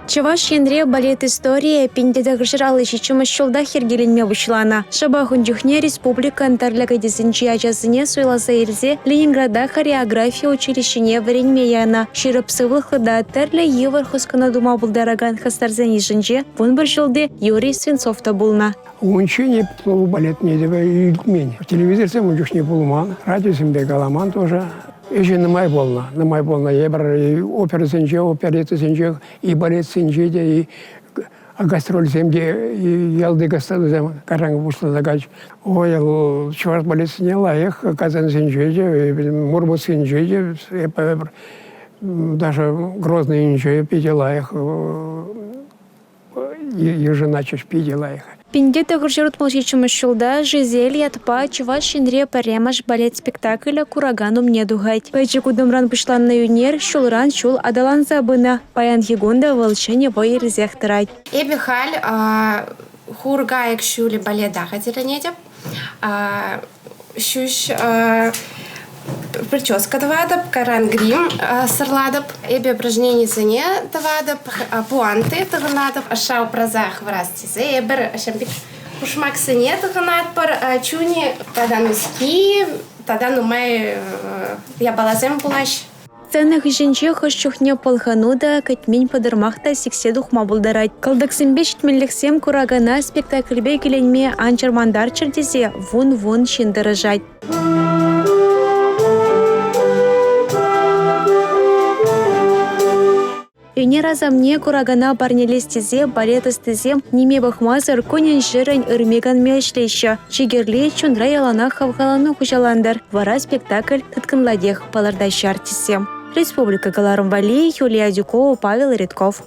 Чӑваш Енре балет историйӗ 1957 ҫултах йӗркеленме пуҫланӑ. Шӑпах ун чухне республикӑн тӗрлӗ кӗтесӗнчи ачасене суйласа илсе Ленинграда хореографи училищине вӗренме янӑ. Ҫирӗп сывлӑхлӑ та тӗрлӗ йывӑр хускану тума пултаракан хастарсен йышӗнче 11 ҫулти Юрий Свинцов та пулнӑ. Унччен эп балетне те илтмен. Телевизорсем ун чухне пулман, радиосемпе каламан тоже. Ӗҫӗ нумай пулнӑ, нумай пулнӑ. Эпир оперӑсенче, опереттӑсенче, и балетсенче те, и гастрольсем те, и ялти гастрольсем кайран пуҫласа каҫ. Ой, чӑваш балетсене лайӑх Казансенче те, Мурманскинче те, эпир даже Грозныйӗнче питӗ лайӑх йышӑнатчӗҫ питӗ лайӑх. 1967 ҫулта «Жизель» ятпа Чӑваш Енре пӗрремӗш балет спектаклӗ куракан умне тухать. Пӗчӗк утӑмран пуҫланнӑ ӳнер ҫулран ҫул аталанса пынӑ. Паянхи кун та вӑл ҫӗнӗ вӑй илсех тӑрать. Эпӗ халь «Хур кайӑк ҫулӗ» балета хатӗрленетӗп. Ҫӳҫ прическа тӑватӑп, кайран грим сӑрлатӑп. Эпӗ упражненисене тӑватӑп, пуанты тӑхӑнатӑп. Ӑшша упраса хӑварас тесе эпир ҫав пек пушмаксене тӑхӑнатпӑр. Чунӗ тата носки, тата нумай япаласем пулаҫ. Сцена хыҫӗнче хӑш чухне пӑлхану та, кӗтмен пӑтӑрмах та сиксе тухма пултарать. Кӑлтӑксемпе ҫитменлӗхсем куракана спектакльпе киленме ан чӑрмантарччӑр тесе вун-вун ҫын тӑрӑшать. Ӳнер асамне куракана парнелес тесе балет ӑстисем ниме пӑхмасӑр кунӗн-ҫӗрӗн ырми-канми ӗҫлеҫҫӗ. Чи кирли – чунра яланах хавхалану хуҫалантӑр. Вара спектакль тыткӑнлатех, палӑртаҫҫӗ артистсем. Республика кӑларӑм валли Юлия Адюкова, Павел Редков.